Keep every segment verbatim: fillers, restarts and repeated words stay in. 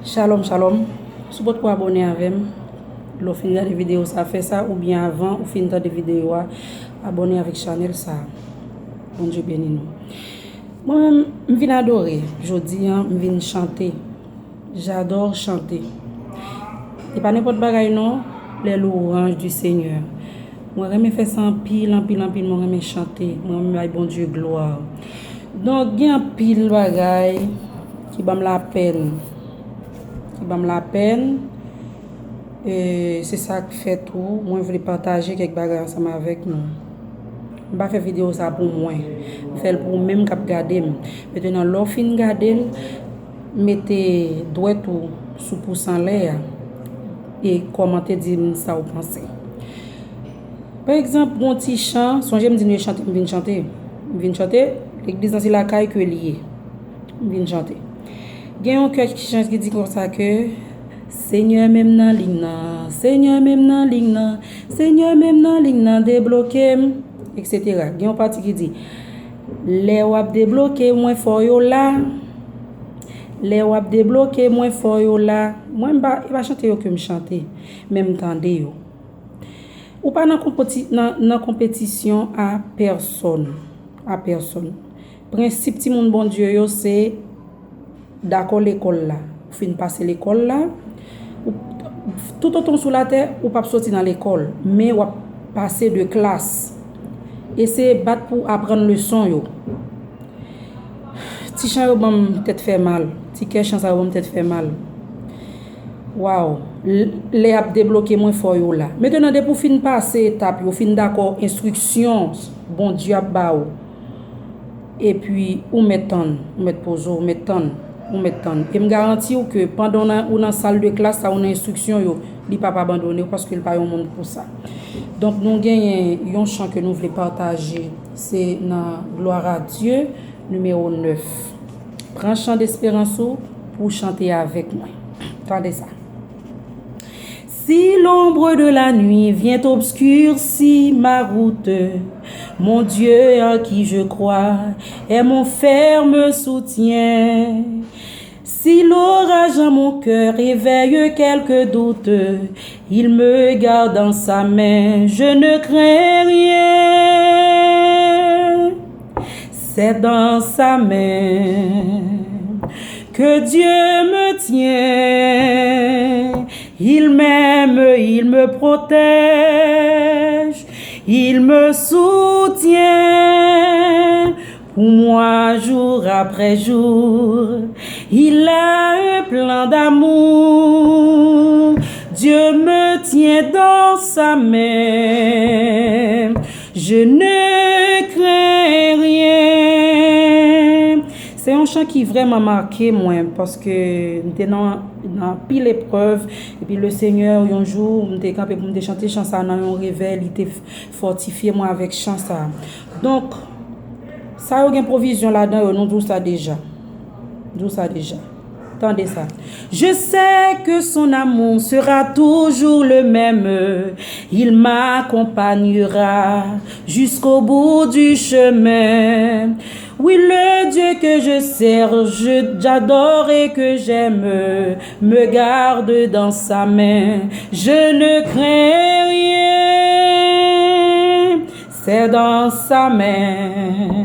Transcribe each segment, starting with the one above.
Shalom, shalom. Si w potko abòne avè m, lè w fin gade videyo sa, fè sa, oubyen avan ou fin tande videyo a, abòne avèk chanèl sa. Bondye beni nou. Mwen menm, m vin adore. Jodi a, m vin chante. J'adore chanter. E pa nenpòt bagay non, les louanges du Seigneur. Mwen renmen fè sa anpil, anpil, anpil. Mwen renmen chante. Mwen renmen bay Bondye glwa. Donk, gen anpil bagay ki ban m lapèn. Ki ban m lapèn. E se sa k fè tou, mwen vle pataje kèk bagay ansanm avèk nou. M pa fè videyo sa pou mwen. M fè l pou ou menm k ap gade m. Mentnan, lè w fin gade l, mete dwèt ou sou pous anlè a e kòmante, di m sa w panse. Pa egzanp, gon ti chan, sonje m di nou e chante, m vin chante. M vin chante, legliz nan se lakay ke l ye. M vin chante. Gen yon kè ki chante ki di konsa ke, Senyè, men m nan liy nan, Senyè, men m nan liy nan, Senyè, men m nan liy nan, debloke m, et cetera. Gen yon pati ki di, lè w ap debloke mwen, fò yo la. Lè w ap debloke mwen, fò yo la. Mwen, m pa, e pa chante yo ke m chante, men m tande yo. Ou pa nan konpeti-, nan, nan konpetisyon a pèsòn. A pèsòn. Prensip timoun Bondye yo se dakò lekòl la. Ou fin pase lekòl la. Ou, toutotan w sou latè, ou p ap soti nan lekòl. Men w ap pase de klas. Eseye bat pou aprann leson yo. Ti chan yo ban m tèt fè mal. Ti kè chan sa yo ban m tèt fè mal. Waw. L-, lè y ap debloke mwen, fò yo la. Mentnan, depi w fin pase etap yo, fin dakò enstriksyon Bondye ap ba ou, epi ou mèt tann, ou mèt poze w, ou mèt tann, ou mèt tann. E m garanti w ke pandan w nan, ou nan sal de klas la, ou nan enstriksyon yo, li p ap abandone w paske l pa yon moun pou sa. Donk, nou genyen yon chan ke nou vle pataje. Se nan Gloire à Dieu, nimewo nèf. Pran chan desperans ou pou w chante avèk mwen. Tande sa. Si l'ombre de la nuit vient obscurcir ma route, mon Dieu en qui je crois est mon ferme soutien. Si l'orage en mon cœur éveille quelques doutes, il me garde dans sa main, je ne crains rien. C'est dans sa main que Dieu me tient. Il m'aime, il me protège, il me soutient. Pour moi, jour après jour, il a un plan d'amour. Dieu me tient dans sa main. Je ne crains rien. Se yon chan ki vrèman make mwen, paske m te nan, nan anpil eprèv, epi Lesenyè, yon jou, m te kanpe pou m te chante chan sa nan yon revèy, li te f-, fòtifye mwen avèk chan sa. Donk, sa yo gen pwovizyon ladan yo, nou di w sa deja. Di w sa deja. Tande sa. Je sais que son amour sera toujours le même. Il m'accompagnera jusqu'au bout du chemin. Oui, le Dieu que je sers, je, j'adore et que j'aime, me garde dans sa main. Je ne crains rien. C'est dans sa main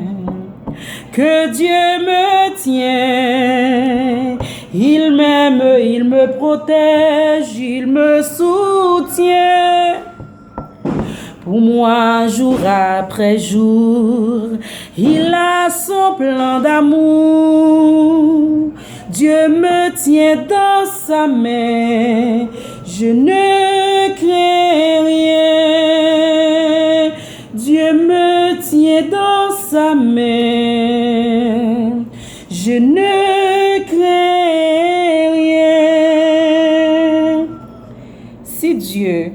que Dieu me tient. Il m'aime, il me protège, il me soutient. Pour moi, jour après jour, il a son plan d'amour. Dieu me tient dans sa main, je ne crains rien. Dieu me tient dans sa main, je ne crains rien. Si Dye,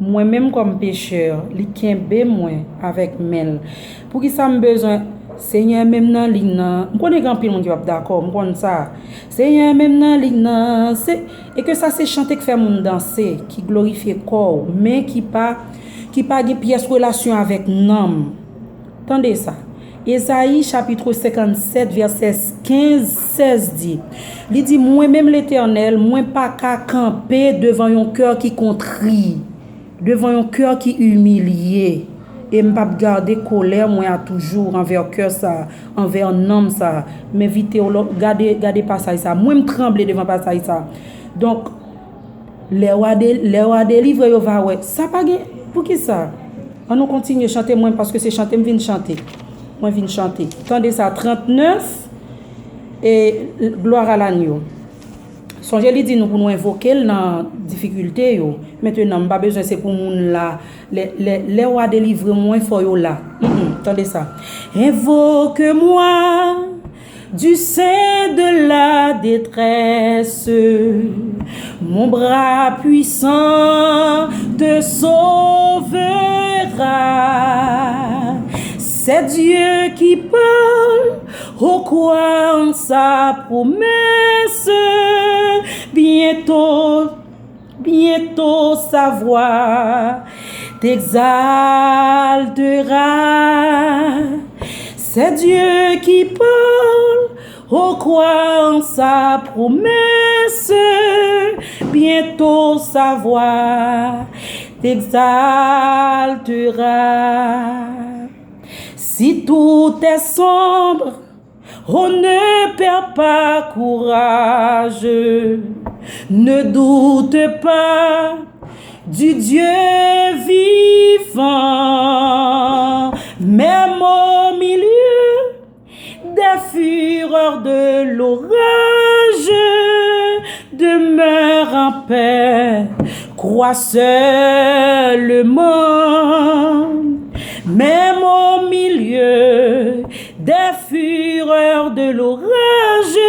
mwen menm kòm pechè, li kenbe mwen avèk men l, poukisa m bezwen, Senyè, men m nan liy nan? M konnen gen anpil moun ki p ap dakò, m konn sa. Senyè, men m nan liy nan, se, e ke sa se chante k fè moun danse, ki glorifye kò w, men ki pa, ki pa gen pyès relasyon avèk nanm. Tande sa. Ezayi chapit senkannsèt, vèsè kenz, sèz di, li di, mwen menm Letènèl, mwen pa ka kanpe devan yon kè ki kontri, devan yon kè ki imilye. E m p ap gade kòlè mwen a toujou anvè kè sa, anvè nanm sa. M envite w, gade, gade pasaj sa. Mwen, m tranble devan pasaj sa. Donk, lè w a de, lè w a delivre, yo va wè. Sa pa gen, poukisa? An nou kontinye chante mwen, paske se chante m vin chante. Mwen vin chante. Tande sa, trannèf, e glwa a lanyo. Sonje li di nou pou nou envoke l nan difikilte yo. Mentenan, m pa bezwen se pou moun la. Lè, lè, lè w a delivre mwen, fò yo la. Mm, mm, tande sa. Invoque-moi du sein de la détresse, mon bras puissant te sauvera. C'est Dieu qui parle, oh, crois en sa promesse, bientôt, bientôt sa voix t'exaltera. C'est Dieu qui parle, oh, crois en sa promesse, bientôt sa voix t'exaltera. Si tout est sombre, oh, ne perds pas courage, ne doute pas du Dieu vivant, même au milieu des fureurs de l'orage, demeure en paix, crois seulement, même au milieu des fureurs de l'orage,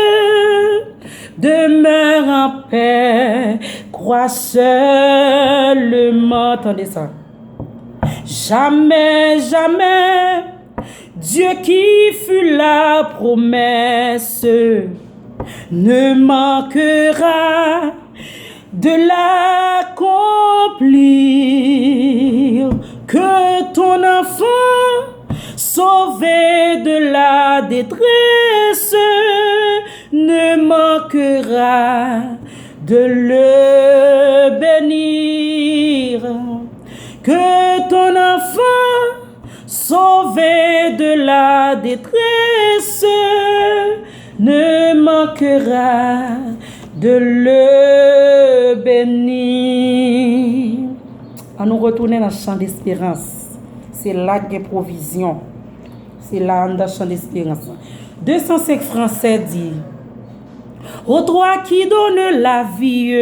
demeure en paix, crois seulement. Tande sa. Jamais, jamais, Dieu qui fit la promesse ne manquera de l'accomplir. Que ton enfant, sauvé de la détresse, ne manquera de le bénir. Que ton enfant, sauvé de la détresse, ne manquera de le bénir. An nou retounen nan chan desperans. Se la k gen pwovizyon. Se la anndan chan desperans lan. De san senk fransè di, Ô toi qui donnes la vie,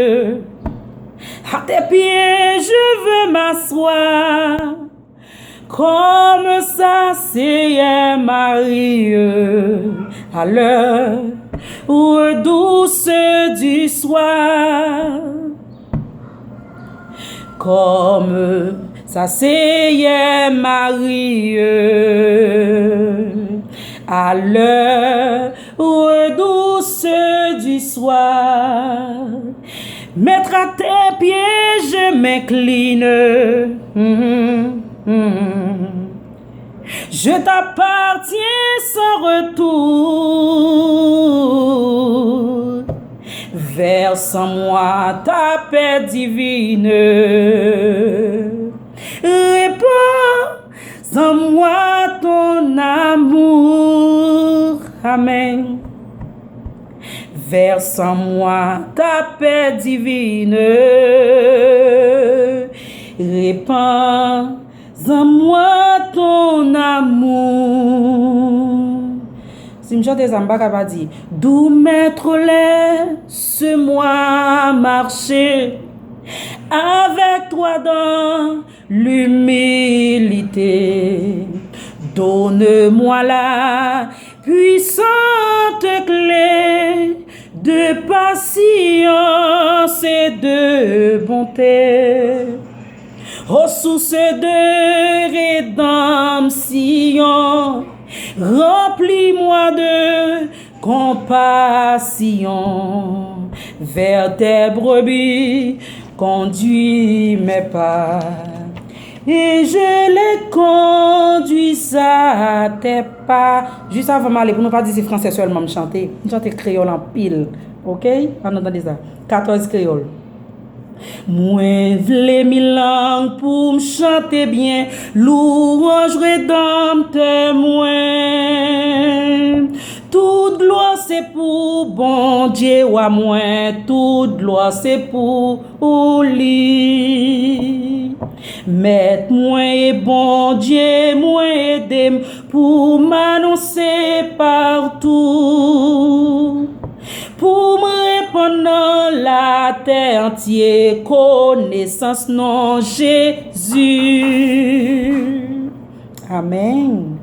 à tes pieds je veux m'asseoir. Comme ça, Seigneur, Marie, à l'heure douce du soir. Comme ça, Seigneur, Marie, à l'heure douce du soir. Maître, à tes pieds je m'incline. Mhm, mhm. Je t'appartiens sans retour. Verse en moi ta paix divine. Répands en moi ton amour. Amen. Verse en moi ta paix divine. Répands en moi ton amour. Si m chante sa, m pa ka pa di, Doux maître, laisse-moi marcher avec toi dans l'humilité. Donne-moi la puissante clé de patience et de bonté. Ô source de rédemption, remplis-moi de compassion. Vers tes brebis, conduis mes pas. Et je les conduis à tes pas. Jis avan m ale, pou nou pa di se fransè sèlman m chante. M chante kreyòl anpil. Oke? Ann nou tande sa. Katòz kreyòl. Mwen vle mil lang pou m chante byen louwanj Redanmtè mwen. Tout glwa se pou Bondye wa mwen, tout glwa se pou li. Mèt mwen e Bondye mwen, ede m pou m anonse patou, pou m repann nan latè antye konesans non Jezi. Amèn.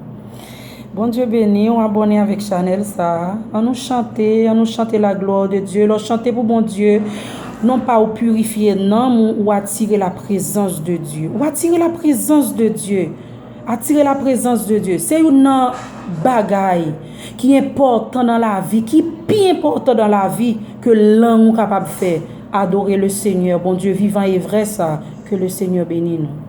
Bondye beni w, abòne avèk chanèl sa a. Ann nou chante, ann nou chante la gloire de Dieu. Lè w chante pou Bondye, non pa w pirifye nanm ou, ou atire la prezans de Dieu. Ou atire la prezans de Dieu. Atire la prezans de Dieu. Se youn nan bagay ki enpòtan nan lavi, ki pi enpòtan nan lavi ke lang ou kapab fè. Adore le Seigneur, Bondye vivan e vrè sa, ke le Seigneur beni nou.